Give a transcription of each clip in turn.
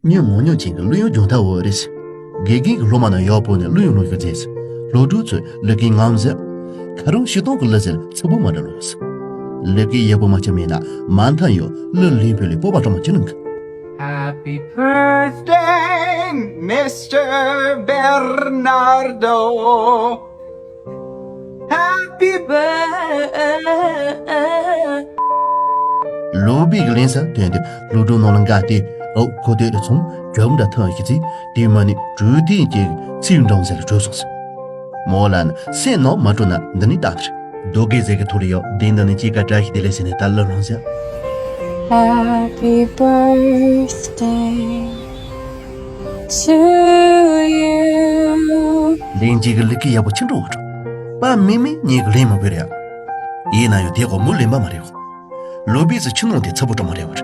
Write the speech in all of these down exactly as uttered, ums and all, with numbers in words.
ཉོན་མོངས་ཉོན་ཅན་གྱི་གླུ་དབྱངས་སྦྱོང་ཐབས་འོ་རེད། དགེ་རྒན་གྱིས་སློབ་མ་རྣམས་ཡར་བོས་ནས་གླུ་དབྱངས་ཀློག་ཞུ་མཛད། སློབ་ཕྲུག་ཚོས་གླུ་སྐད་ངོམས་མཛད། ཁ་རོག་ཤིང་སྡོང་གི་གླུ་ཟེར་ཚིག་པོ་མ་འདྲ་ལོས། གླུ་སྐད་ཡག་པོ་མ་ཆགས་མེད་ན་མ་མཐའ་ཡང་གླུ་ལེན་ཕོད་ལས་སྤོབས་པ་སྤྲོ་མ་ཅི་ནང་གི Happy birthday, Mister Bernardo. Happy birthday. སློབ་དཔོན་གྱིས་ལན་ཟེར་ཐོན་དུས་སློབ་ཕྲུག་རྣམས་ལ་དགའ་སྟེ་ཨོ་ཁོ་དེ་ལ་ཚོང་རྒྱབ་འདྲ་ཐོན་ཞིག་ཚིག་དེ་མ་ནི་གྲོས་དེ་ཅིག་ཚིག་འབྲང་ཟེར་ལ་གྲོས་སོང་ཟེར། མོ་ལ་ནི་སེམས་ནང་མ་སྤྲོ་ན་འདི་ནི་ལྟ་ཟེར། རྡོ་སྐས་ཟེར་གི་ཐོག་ལ་ཡོད་དེ་འདི་ནི་ཅི་ག་བཀྲ་ཤིས་བདེ་ལེགས་ཟེར་ནས་ད་གླུ་ལོང་ཟེར། Happy birthday to you. ལན་གཅིག་གི་ལི་ཀི་ཡག་པོ་ཆི་འགྲོ་བ་འགྲོ། པ་མི་མི་ཉིད་ཀྱི་ལན་མ་དགོས་རེད། ཡིན་ན་ཡང་དེ་གོ་མོ་ལེན་པ་མ་རེད། སློབ་དཔོན་ཚོ་ཆུ་ནང་དེ་ཚ་པོ་སྤྲོ་མ་རེད་བར།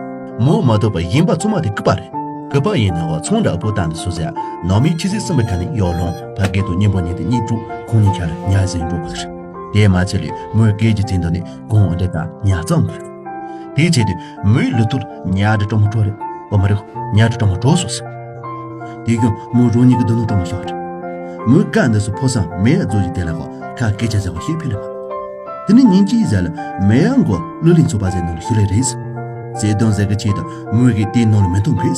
མོ་མ་གཏོགས་པ་གཞན་པ་ཚང་མ་དེ་སྐུད་པ་རེད། སྐུད་པ་ཡིན་ན་བ་ཚོང་འདྲ་ཨ་པོ་བཏང་དུ་སུ་ཟེར། ནང་མི་ཆི་སི་སུམ་པའི་ཁ་ནས་ཡོག་ལོང་ཕ་སྐད་དུ་སྙན་པོ་ཉིད་དུ་གཉིད་དྲུག་ཁོང་གཉིས་ཆ་ལ་ཉ་ཟིན་འགྲོ་དགོས་རེད། དེ་མ་ཚད་ལས་མོའི་སྐད་ཀྱི་ཚིག་འདི་ནི་གོང་འདྲ་དང་ཉ་གཙང་དགོས་རེད། དེའི་ཆེད་དུ་མོའི་ལུས་ཐུར་ཉ་འདྲ་སྤྲོ་མ་སྤྲོ་རེད། ཨོ་མ་རེད། ཉ་འདྲ་སྤྲོ་མ་སྤྲོ་སོ་ཟེར། དེ་གཞུང་མོ་རང་ཉིད་ཀྱི་འདུན་ནོ་སྤྲོ་མ་ཤོར་རེད། མོའི་བཀའ་འདི་ཚོ་ཕོ་སང་མེ་ཡ་རྫོ་ཡི་དེ་ལ་གོ་ཁ་སྐད་ཆ་ཟེར་བ་ཤེས་ཕི་ལ་མ། དེ་ནི་ཉིན་གཅིག་ཟེར་ལ་མེ་ཡ་མགོ་གླུ་ལེན་ཚོགས་པ་ཟེར་ནོ་ལ་ཞུ་ལེ་རེད། བརྩེ་དུང་ཟེར་གི་ཆེད་དུ་མོས་གི་དེའི་ནང་ལ་མི་མཐོང་གི་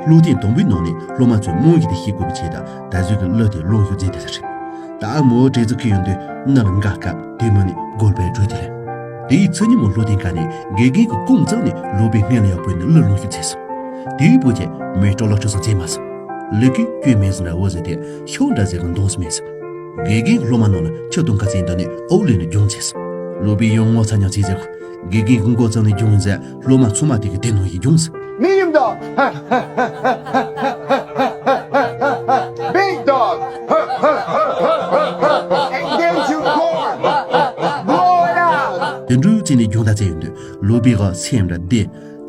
གླུ་ཐེངས་དང་པོའི་ནང་ནས་སློབ་མ་ཚོས་རྨོངས་ཀྱི་དེ་ཤེས་དགོས་པའི་ཆེད་དུ་ད་གཟོད་ཀྱི་གླུ་དེ་ལོངས་ཤུགས་འཛིན་དེ་ཟེར། ད་མོ་བྲེལ་འཚུབ་ཁེལ་ཡོང་དུས་གནའ་ལ་འགའ་སྐབས་དེ་མ་ནི་དགོད་པའི་གྲོས་དེ་ལས། དེའི་ཚེ་ཉིན་མོ་སློབ་ཐེངས་ཁ་ནས་དགེ་རྒན་གྱི་ཀུང་ཙང་ནས་སློབ་དཔོན་སྔོན་ལ་ཡག་པོ་ནས་གླུ་ལོངས་ཤུགས་ཚེས་སོ། དེའི་བུ་ཆེ་མོའི་སྤྲོ་ལོ་ཁྲོ་སོ་ཚེས་མ་སོ། ལུ་གུའི་སྐྱོན་མེད་ཟིན་འདྲ་འོ་ཟེར་ཏེ་ཤོག་འདྲ་ཟེར་གི་འདོང་སོ་མེད་སོ། དགེ་རྒན་གྱི་སློབ་མ་རྣམས་ལ་ཆུ་དུང་ཁ་ཚན་འདི་ནས་ཨོ་ལེ་ནས་སྦྱོང་ཚེས་སོ། སློབ་དཔོན་ཡང་ངོ་ཚ་ཉག་ཚིག་ཟེར་གོ། དགེ་རྒན་གྱི་མགོ་ཚང་ནས་སྦྱོང་ཡིན་ཟེར་སློབ་མ་ཚང་མ་དེ་གི་དེ་ནང་ཡི་སྦྱོང་སོ། Medium dog. Big dog. Engage your core. Blow it out. དེ་འདྲའི་ཚེ་ནས་སྦྱོང་ད་ཚེ་ཡོང་དུས་སློབ་དཔོན་ག་སེམས་ར་བདེ།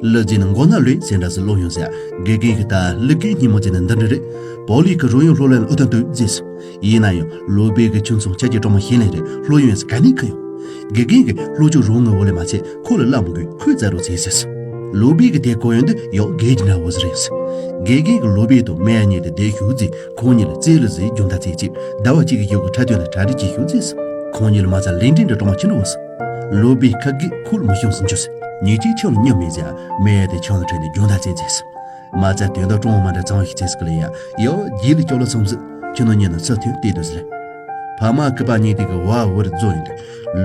གླུ་རྫས་ནི་མགོ་ན་ལོས་ཟེར་འདྲ་སུ་ལོ་ཡོང་ཟེར། དགེ་རྒན་གྱི་ད་གླུ་སྐད་སྙན་མོ་ཅན་ནི་འདི་འདྲ་རེད། བོ་ལི་གི་རོལ་དབྱངས་ལྷོ་ལ་ཨུ་ཐུང་ཏུ་རྫས་སོ། ཡིན་ན་ཡང་སློབ་དཔོན་གྱི་ཁྱིམ་ཚང་ཆ་རྒྱུས་གྲོགས་མོ་ཤེས་ལེན་རེད་ལྷོ་ཡོང་ཟེར་ག་ནས་ཁུ་ཡོང་། དགེ་རྒན་གྱི་སློབ་ཆུང་རོགས་ངོས་འོ་ལེ་མ་ཚད་ཁོ་ལ་བླ་མ་གིས་ཁོའི་རྩ་རུ་རྫས་ཟེར་སོ། སློབ་དཔོན་གྱི་དེ་གོ་ཡོང་དུས་ཡོག་དགེ་རྒན་འདྲ་བོ་ཟེར་ཡོང་སོ། དགེ་རྒན་གྱི་སློབ་དཔོན་དང་མེ་ཡ་གཉིས་དེ་བསྡད་ཞུགས་རྫས་ཁོང་གཉིས་ལ་རྩེ་ལ་ཟེར་སྦྱོང་ད་རྩེ་གཅིག་ཟླ་བ་གཅིག་གི་ཡོག་གི་ཁྲ་དོན་ལ་གྲ་སྒྲིག་བྱེད་ཞུགས་རྫས་སོ། ཁོང་གཉིས་ལ་མ་ཚད་ལེགས་འདྲེན་འདྲ་གྲོགས་མོ་ཆེན་འདྲ་བོ་སོ། སློབ་དཔོན་ཁ་གིས་ཁུར་མི་ཤོང་ཟིན་རྒྱུ་ཟེར། ཉིན་གཅིག་ཆང་ལ་མཉམ་མེད་ཟེར་མེ་ཡ་དེ་ཆང་ལ་ཁྲིད་ནས་སྦྱོང་ད་རྩེ་རྫས་སོ། མ་ཚད་དོན་དག་ཀྲུང་བ་མ་འདྲ་གཙང་བ་ཞིག་བྱས་སི་ཀི་ལ་ཡ་ཡོ་རྗེས་ལ་སྐྱོ་ལོ་ཚོམ་ཟི་ཁྱི་ནོ་ཉིན་ན་ཚུར་ཐོན་བལྟས་དུས་ཟེར། ཕ་མ་སྐུ་པ་གཉིས་དེ་གི་བ་བུར་རྫོ་ཡིན་དུས་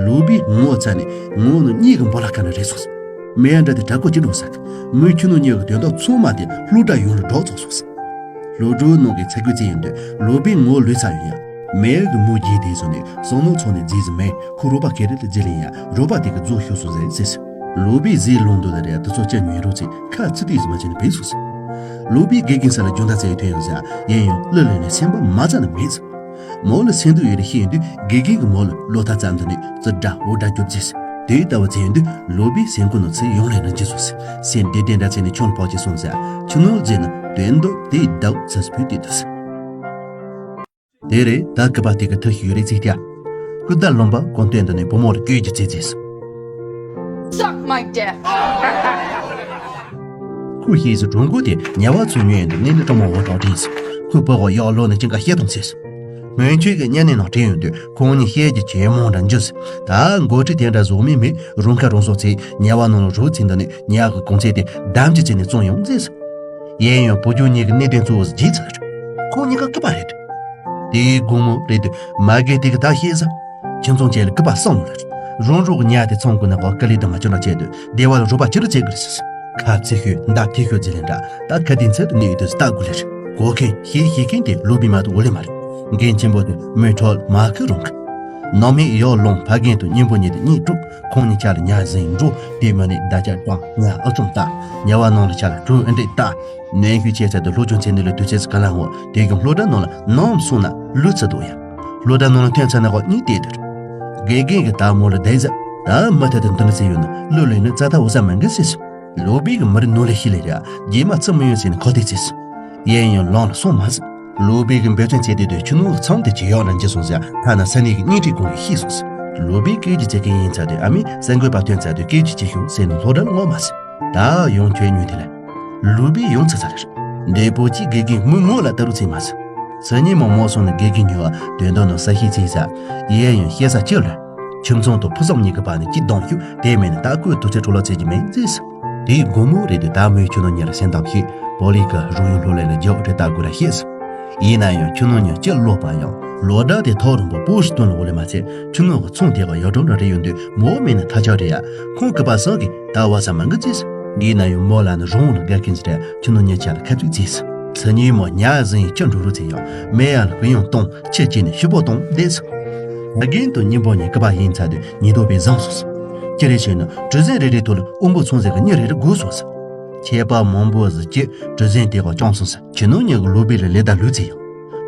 ལུག་པའི་ངོ་ཚ་ནས་ངོ་ནུ་གཉིས་ཀྱི་འབོ་ལ་ཁ་ན་རེ་སོང་ཟེར། མེ་ཡ་འདྲ་དེ་དྲག་པོ་ཅི་འགྲོ་ཟེར། མོས་ཁྱི་ནོ་གཉིས་ཀྱི་དོན་དག་ཚང་མ་དེ་ལྷུ་དྲག་ཡོང་ལ་སྒྲོག་ཚོགས་སོང་ཟེར། ལོ་དྲུག་ནང་གི་ཚེ་སྐུལ་ཚེ་ཡིན་དུས་ལུག་པའི་ངོ་ལུས་ཚ་ཡོང་ཡ། མེ་ཡ་གི་མོ་རྗེས་དེ་སོང་ནས་སོང་ནོ་ཚོ་ནས་རྫིས་ཟིན་མེ་ཁོ་རོགས་པ་ཁེ་རེ་ལ་རྫི་ལིན་ཡ་རོགས་པ་དེ་གི་རྫོ་ཤོར་སོང་ཟེར་ཟེར། ལུག་པའི་ཟས་ལོང་དུ་ལ་རེ་དུ་ཚོ་ཅན་ཉོས་རོགས་ཚེ་ཁ་ཚི་དུས་ཟིན་མ་བྱས་ནས་བེད་སོང་ཟེར། ལུག་པའི་དགེ་རྒན་ས་ལ་སྦྱོང་ད་ཚེ་ཐོན་ཡོང་ཟེར་ཡིན་ཡང་གླུ་ལེན་ནས་སེམས་པ་མ་ཚ་ན་མེད་ཟེར། མོ་ལ་སེམས་སྡུག་ཡོད་རེ་ཤེས་ཡོང་དུས་དགེ་རྒན་གྱི་མོ་ལ་ལོ་ཐ་ཙམ་དུ་ནས་ཙི་དྲ་འུ་དྲ་རྒྱོབ་རྫས་ཟེར། དེའི་ལྟ་བ་ཚེ་ཡོང་དུས་ལུག་པའི་སེམས་ཁོ་ནོ་ཚེ་ཡོང་ལེ་རིན་ཅི་སོང་ཟེར་སེམས་བདེ་ལྡན་འདྲ་ཚེ་ནས་ཁྱོང་ལ་ཕོག་ཅི་སོང་ཟེར་ཁྱི་ནོར་རྫས་ན་དོན་དུ་དེའི་ཟླ་བོ་ཚེ་སུ་ཕུལ་དུས་དུ་ཟེར། དེ་རེད་ད་སྐུ་པ་དེ་གི་ཐུགས་ཤིག་ཡོད་རེད་ཚིག་ཐ། སྐུ་ད་ལུང་པ་གོང་སྟོན་དུ་ནས་བུ་མོ་ལ་བསྐྱོད་ཀྱི་ཚེ་ཚེས། Suck my dick. ཁོ་ཤེས་སུ་གྲོང་ཁོ་དེ་ཉེ་བ་ཚུ་ཉོས་འདུག་ནས་ནི་གྲོང་མོ་འོ་གྲོགས་དྲིས། ཁོའི་བུ་གོ་ཡག་ལོ་ནས་ཅི་འགའ་བཤད་དང་ཚེས། སྔོན་ཆོས་ཀྱི་བརྙན་ནས་ནང་དྲན་ཡོང་དུས་ཁོང་གཉིས་བཤད་ཀྱི་ཇེ་མང་འདྲ་འཇུས། ད་འགོ་ཁྲིད་དེ་འདྲ་བཟོ་མི་མེད་རུང་ཁ་རུང་སོགས་ཚེ་ཉེ་བ་ནང་ལ་རུ་ཚིན་དུ་ནས་ཉག་གི་གོང་ཚད་དེ་བདམས་ཀྱི་ཚེ་ནས་བཙོང་ཡོང་མཛེས། ཡིན་ཡང་བུ་རྒྱུད་གཉིས་ཀྱི་གནད་དོན་གཙོ་བོ་བརྗེད་ཚར། ཁོང་གཉིས་ཀ་སྐུ་པ་རེད། དེའི་དགོང་མོ་རེད་དུས་མ་གི་དེ་གི་ད་ཤེས་ས། ཁྱིམ་ཚང་བཅས་ལ་སྐུ་པ་གསང་ལ་རེད། རང་རོགས་ཉ་དེ་ཚང་ཀུན་ན་གོ་སྐུ་ལས་དུ་མ་བྱུང་ལ་བྱས་དུས་བདེ་བ་ལ་རོགས་པ་ཅི་རུ་བྱེད་དགོས་རེད་ཟེར། ཁ་ཚིག་ཤོད་མདའ་ཐིག་ཤོད་ཟེར་ལེན་འདྲ་ད་ཁ་དེ་ཚད་དུ་གནས་ཡོད་དུས་ལྟ་དགོས་ལེ་རེད། གོ་མཁན་ཤེས་ཤེས་མཁན་དེ་ལུག་པའི་མ་གཏོགས་འོ་ལེ་མ་རེད། འགན་ཆེན་པོ་དེ་མོས་ཁྲོལ་མ་ཁུ་རུང་གི། ནང་མི་ཡོག་ལོང་ཕ་རྒན་དུ་གཉེན་པོ་ཉིད་དུ་གཉིད་དཀྲུག་ཁོང་གཉིས་ཆ་ལ་ཉ་ཟིན་འགྲོ། དེ་མ་ནི་ཟླ་ཆ་གྲང་ཉ་ཨ་ཙུམ་ལྟ། ཉ་བ་ནང་ལ་ཆ་ལ་གྲུ་ཨ་འདྲེ་ལྟ། ནན་ཤུ་བྱས་ཚར་དུས་ལྷོ་ཆུང་ཚན་ནི་ལ་དུས་ཚོད་ཀ་ལ་འོ་དེ་གི་སློབ་གྲྭ་ནང་ལ་ནམ་སོང་ན་ལུས་ཚ་འདུག་ཡ། སློབ་གྲྭ་ནང་ལ་ཐོན་ཚར་ན་གོ་གཉིད་དེ་དེར། དགེ་རྒན་གྱི་ད་མོ་ལ་བསྡད་ཟ། ད་མུ་མཐུད་དུ་འདི་འདྲ་ཚེ་ཡོད་ན་གླུ་ལེན་ནི་རྩ་ཐག་འོ་ས་མ་འགི་སྲིད། ལོ་པི་གི་མི་རི་ནོ་ལེ་ཤི་ལེ་ར་རྗེས་མ་ཚུ་མི་ཡོང་ཟེར་ནས་ཁོ་དེ་ཚེས། ཡིན་ཡང་ལོང་ལ་སོང་མ་ཟ། ལོ་པི་གི་འབད་བརྩོན་བྱས་ཏེ་དུས་ཆུ་ནང་གི་ཚང་དེ་ཇི་ཡོག་ན་འཇི་སོང་ཟེར་ཐ་ན་ས་གནས་ཀྱི་བརྙན་འཕྲིན་ཁང་གིས་ཤེས་སོང་ཟེར། ལོ་པི་སྐད་ཀྱི་ཚེ་གི་ཡིན་ཚར་དུས་ཨ་མས་གསར་འགོད་པ་ཐོན་ཚར་དུས་སྐད་ཀྱི་ཅི་ཤོག་ཟེར་ནས་ལྷོ་ར་ལ་ངོ་མ་ཟ། ད་ཡོང་ཁྱོད་ཉོས་དེ་ལ། ལོ་པི་ཡོང་ཚར་ཚར་རེད། འདས་པོ་ཅིག་དགེ་རྒན་མོའི་ངོ་ལ་ལྟ་རུ་ཚིག་མ་སོང་། སང་ཉིན་མོ་མོ་སོང་ནས་དགེ་རྒན་ཉོ་བ་དོན་དག་ནང་ས་ཤི་ཚིག་ས། ཡས་ཡང་ཤེས་ས་ཅི་ལ། ཁྱིམ་ཚང་དང་ཕུགས་བསམ་གཉིས་ཀྱི་བར་ནས་གཅིག་གདོང་ཤུགས་དེ་མེད་ནས་ད་ཁོས་དུས་ཚོད་འཕྲོ་བརླག་བྱེད་ཀྱི་མེད་ཟེར། དེའི་དགོང་མོ་རེད་དུས་ད་མོས་ཁྱོད་ནོ་ཉེ་ལ་སེམས་གཏམ་ཞིག་པོ་ལི་གི་རོགས་ཡོང་ལྷོ་ལས་ལ་རྒྱག་རེ་ལྟ་དགོས་ར་ཤེས། ཡིན་ན་ཡང་ཁྱོད་ནོ་ཉེ་སྤྱིར་ལོག་པ་ཡང་ལོ་ཟླ་དེ་ཐོག་རིང་པོ་པོ་ཞིག་སྟོན་ལ་འོ་ལེ་མ་ཚད་ཁྱོད་ནོ་གི་ཚོང་དེ་ག་ཡོ་གྲོང་ལ་རེ་ཡོང་དུས་མོ་མེད་ན་ཐ་ཆག་རེད་ཡ། ཁོང་གི་པ་སང་གི་ད་བ་ས་མ་འགི་ཅེས། ཡིན་ན་ཡང་མོ་ལ་ནི་རོང་ལ་དགའ་མཁན་ཟེར་ཁྱོད་ནོ་ཉེ་ཆ་ལ་ཁ་ཚུད་ཅེས། ཚེ་ཉིན་མོ་ཉ་ཟིན་ཁྱོད་འགྲོ་རུ་ཚེ་ཡང་མེ་ཡ་ལ་གུ་ཡོང་གཏོང་ཆེ་ཅི་ནས་ཤི་པོ་གཏོང་བསྡད་སོང་། རྒན་དང་སྙིང་པོ་ཉིད་སྐུ་པ་ཡིན་ཚར་དུས་ཉིན་ཐོ་པའི་བཟང་སོང་སོང་། ཅི་རེད་ཞུས་ན་གྲུ་གཟིངས་རེ་རེའི་ཐོག་ལ་དབོན་པོ་ཚོང་ཟེར་གི་གཉིས་རེ་རེ་སྒུག་སོང་སོང་། ཁྱད་པར་མང་པོ་ཟིག་གིས་གྲུ་གཟིངས་དེ་ག་བཅོམ་སོང་སོང་། ཁྱི་ནོར་ཉིད་ཀྱི་ལོ་པའི་ལ་ལེ་ད་ལུས་ཚེ་ཡང་།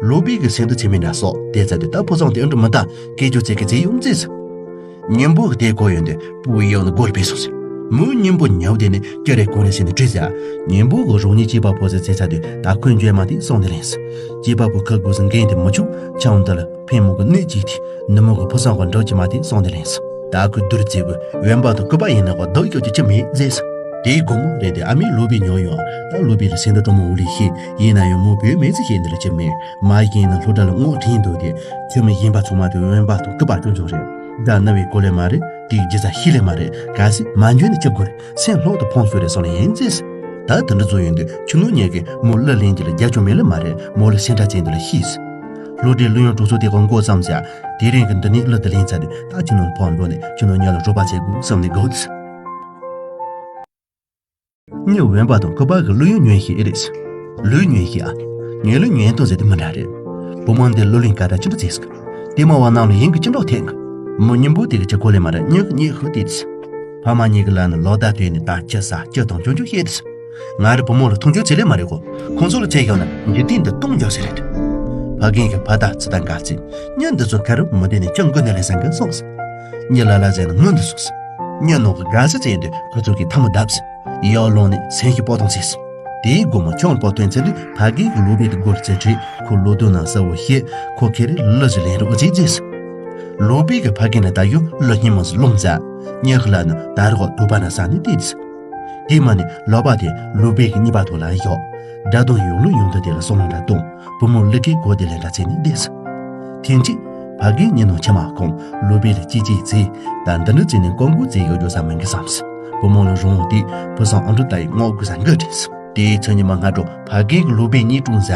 ལོ་པའི་གི་སེམས་འདུ་ཚེ་མི་འདྲ་སོགས་དེ་ཚ་དུས་ད་ཕོ་བཟང་དེ་འདྲ་མི་ད་སྐད་ཅོ་ཚེ་གི་ཚེ་ཡོང་ཚེ་སོང་། སྙིང་པོ་གི་དེ་གོ་ཡོང་དུས་སྤུ་གཡོག་ནི་སྒོར་ཕེབས་སོང་ཟེར། མོའི་སྙིང་པོ་ཉབ་དེ་ནི་སྐྱ་རེ་གོ་རེ་ཟེར་ནས་བྲིས་ཟེར། སྙིང་པོ་གི་རོགས་གཉིས་སྐྱེས་པ་ཕོ་ཟེར་ཚེ་ཚ་དུས་ད་ཁོས་འཇོན་མ་དེ་སོང་དེ་ལེན་ཟེར། སྐྱེས་པ་ཕོ་ཁ་དགོས་སུ་འགན་དེ་མི་ཆུག་ཆང་འདི་ལ་ཕན་མོ་གི་གནས་གཅིག་དེ་ནུ་མོ་གི་ཕོ་སང་གི་འགྲོ་གི་མ་དེ་སོང་དེ་ལེན་ཟེར། ད་ཁོས་བསྡུར་བྱེད་དགོས་དབེན་པ་དང་སྐུད་པ་ཡིན་ན་གོ་བདག་སྐྱོ་གི་ཅི་མེད་ཟེར་ཟེར། དེའི་དགོང་མོ་རེད་དེ་ཨ་མའི་ལོ་པའི་ཉོ་ཡོང་ད་ལོ་པའི་ལ་སེམས་འདུ་གྲོ་མོ་འུ་ལི་ཤེས་ཡིན་ན་ཡང་མོ་བོད་མེད་ཚེ་ཤེས་འདི་ལ་ཅི་མེད་མ་ཡིན་ན་ལྷོ་བྲག་ལ་སྔོག་དྲིན་འདུག་དེ་ཁྱོད་མི་ཡིན་པ་ཚང་མ་དེ་དབེན་པ་དང་སྐུད་པ་སྐྱོ་འཇོག་རེད། ད་ན་བའི་གོ་ལེ་མ་རེད། དེའི་རྒྱུ་ཚ་ཤི་ལེ་མ་རེད། གལ་སྲིད་མ་འཇོན་ནས་སྐྱབས་དགོས་རེད། སེམས་ལྷོག་ཏུ་ཕོངས་ཤོར་རེད་སོང་ལེ་ཡིན་ཙེས། ད་དེ་འདྲ་བཟོ་ཡོང་དུས་ཁྱི་ནོར་ཉལ་གི་མོ་གླུ་ལེན་གྱི་ལ་རྒྱ་ཆོ་མེད་ལེ་མ་རེད། མོ་ལ་སེམས་ཁྲལ་བྱེད་འདི་ལ་ཤིས། ལོ་དེ་གླུ་ཡོན་གྲོགས་ཚོ་དེ་ག་མགོ་བརྩམས་ཟེར། དེ་རིང་གི་འདི་ནས་གླུ་དེ་ལེན་ཚར་དུས་ད་ཁྱི་ནོར་ཕོག་འགྲོ་ནས་ཁྱི་ནོར་ཉལ་ལ་རོགས་པ་བྱེད་དགོས་བསམ་ནས་དགའ་བོ་དུས། ངས་དབེན་པ་དང་སྐུད་པ་གི་གླུ་ཡོན་ཉོན་ཤེས་ཨེ་རེད། ལུས་ཉོན་ཤེས་ཨ། ངས་ལུས་ཉོན་དོན་ཟེར་དེ་མི་འདྲ་རེད། བུ་མོ་འདི་གླུ་ལེན་ག་ད་ཅི་འདྲ་བྱེད་སྲིད། དེ་མ་བ་ནང་ལ་ཡིན་གི་ཅི་འདྲ་ཐེན་གི། མི་སྙིང་པོ་དེ་གི་ཅི་གོ་ལེ་མ་རེད་སྙེག་གི་སྙེག་ཤོད་དེ་དུས། ཕ་མ་གཉིས་ཀྱི་ལ་ནི་ལོ་ཟླ་དུས་ནི་ད་ཅི་ཟ་ཅི་དང་ཅུང་ཅུང་བཤད་དུས། ང་རི་བུ་མོ་ལ་མཐོང་ཆུང་བྱེད་ལེ་མ་རེད་གོ། ཁོང་ཚོ་ལ་ཚེ་ཤོག་ན་འཇིག་རྟེན་འདི་སྟོང་འཇོག་ཟེར་རེད། ཕ་རྒན་གྱི་ཕ་ད་ཚི་ད་འགའ་ཚིག་ཉིན་འདི་ཚོ་ཁ་རུ་མི་བདེ་ནས་ཅང་དགོས་ནས་ལེན་སང་གི་སོང་ཟེར། ཉི་ལ་ལ་ཟེར་ན་སྔོན་དུ་སོང་ཟེར། ཉི་ནོག་གི་དགའ་སི་ཚེ་འདི་ཁོ་ཚོ་གི་ཐ་མ་བརྡབས་ཟེར། ཡར་ལོང་ནས་སེམས་ཤིག་སྤོ་ཐོང་ཟེར་ཟེར། དེའི་དགོང་མོ་ཆང་སྤོ་ཐོན་ཚེ་དུས་ཕ་རྒན་གྱི་ལུག་པའི་དུ་སྒོར་རྩེ་ཁྲིད་ཁོ་ལོ་དུ་ན་ས་བོ་ཤེས་ཁོ་ཁེ་རེ་ལུ་ཟི་ལེན་རོགས་ཟེར་ཟེར། ལུག་པའི་གི་ཕ་རྒན་ལ་ད་ཡོ་ལོ་སྙིང་མོ་ཟི་ལོང་ཟ། ཉི་ཁ་ལ་ནི་ད་རོགས་དུ་པ་ན་ས་ནི་དེ་ཟེར། དེ་མ་ནི་ལོ་པ་དེ་ལུག་པའི་གི་གཉིས་པ་ཐོག་ལ་ཡོག་དགྲ་དང་ཡོག་ལུ་ཡོང་དུ་དེ་ལ་སོང་ལོང་འདྲ་གཏོང་བུ་མོ་ལི་ཀའི་གོ་དེ་ལེན་འདྲ་ཚེ་ནི་བསྡད་སོང་། ཐེངས་གཅིག་ཕ་རྒན་ཉིན་ནང་ཆ་མ་ཁོང་ལུག་པའི་ལ་ཅི་ཅི་ཚེ་ད་འདི་འདྲ་ཚེ་ནི་ཀོང་ཀུ་ཚེ་ཡོག་ཡོག་ས་མིན་གི་བསམ་སོང་། བུ་མོ་ལ་རོང་དེ་བུ་སང་ཨང་དུ་ད་ཡི་ངོ་ཀུ་ས་འགའ་དྲིས་སོང་། དེའི་ཚེ་ཉི་མ་སྔ་དྲོ་ཕ་རྒན་གི་ལུག་པའི་གཉིས་དྲུང་ཟ།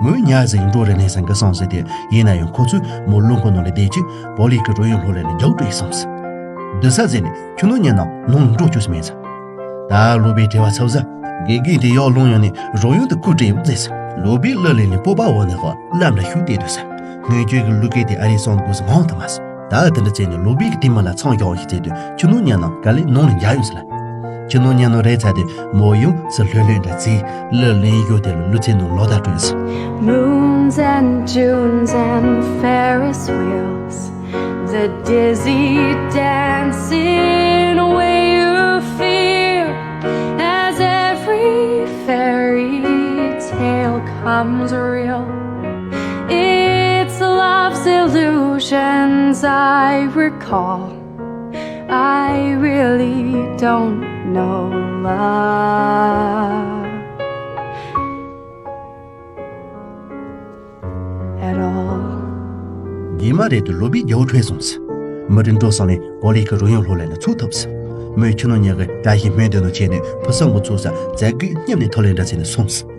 མོའི་ཉ་ཟིག་འགྲོ་རེ་ནས་སང་གི་སོང་ཟེར་ཏེ་ཡིན་ན་ཡང་ཁོ་ཚོས་མོ་ལུང་ཁོ་ནང་ལ་བསྡད་ཅིག་པོ་ལི་ཀི་རོ་ཡོང་ལྷོ་ལས་ལ་རྒྱག་སྤྲོད་སོང་ཟེར། འདི་ས་ཟེར་ནས་ཁྱོད་ནོ་ཉན་ནང་ནང་འགྲོ་བཅུག་སྨན་ཟེར། ད་ལོ་པའི་དྲི་བ་ཚབ་ཟ། དགེ་རྒན་དེ་ཡག་ལོང་ཡོང་ནས་རོགས་ཡོང་དུ་སྐུ་བྲེལ་ཡོང་ཟེར། ལོ་པའི་གླུ་ལེན་ནས་སྤོབས་པ་འོག་ནས་ཧོ་བླམ་ལ་ཤུགས་བལྟས་དུས་ཟེར། སྔོན་སྐྱོད་ཀྱི་ལུག་སྐད་དེ་ཨ་རིའི་སོང་དགོས་སུ་མང་དུ་མ་ཟེར། ད་དེ་འདྲ་བྱས་ནས་ལོ་པའི་གི་དེ་མ་ལ་ཚང་ཡག་ཞིག་བྱས་དུས་ཁྱོད་ནོ་ཉན་ནང་ག་ལེ་ནང་ལ་འཇག་ཡོང་ཟེར་ལ། ཁྱོད་ནོ་ཉན་ནང་རེད་ཚ་དེ་མོ་ཡོང་ཟེར་ལྷོད་ལྷོད་འདྲ་ཚེ་གླུ་ལེན་ཡོད་དེ་ལ་ལུ་ཚེ་ནང་ལོ་ད་སྤྲོད་ཟེར། Moons and dunes and Ferris wheels, the dizzy dancing way you feel as every fairy tale comes real. It's love's illusions I recall. I really don't know love at all. རྗེས་མ་རེད་དུ་ལོ་པའི་རྒྱལ་བོ་ཁྲོས་སོང་ཟེར། མི་རིན་འགྲོ་སོང་ནས་པོ་ལི་ཀི་རུ་ཡོང་ལྷོ་ལས་ལ་ཚུགས་ཐུབ་ཟེར། མོས་ཁྱི་ནོ་ཉག་གི་བཀྲ་ཤིས་སྨོན་འདུན་ནོ་བྱས་ནས་ཕུ་སང་གི་ཚུགས་ས་རྫ་གུའི་སྙེམས་ནས་ཐོ་ལེ་འདྲ་ཚེ་ནས་སོང་ཟེར།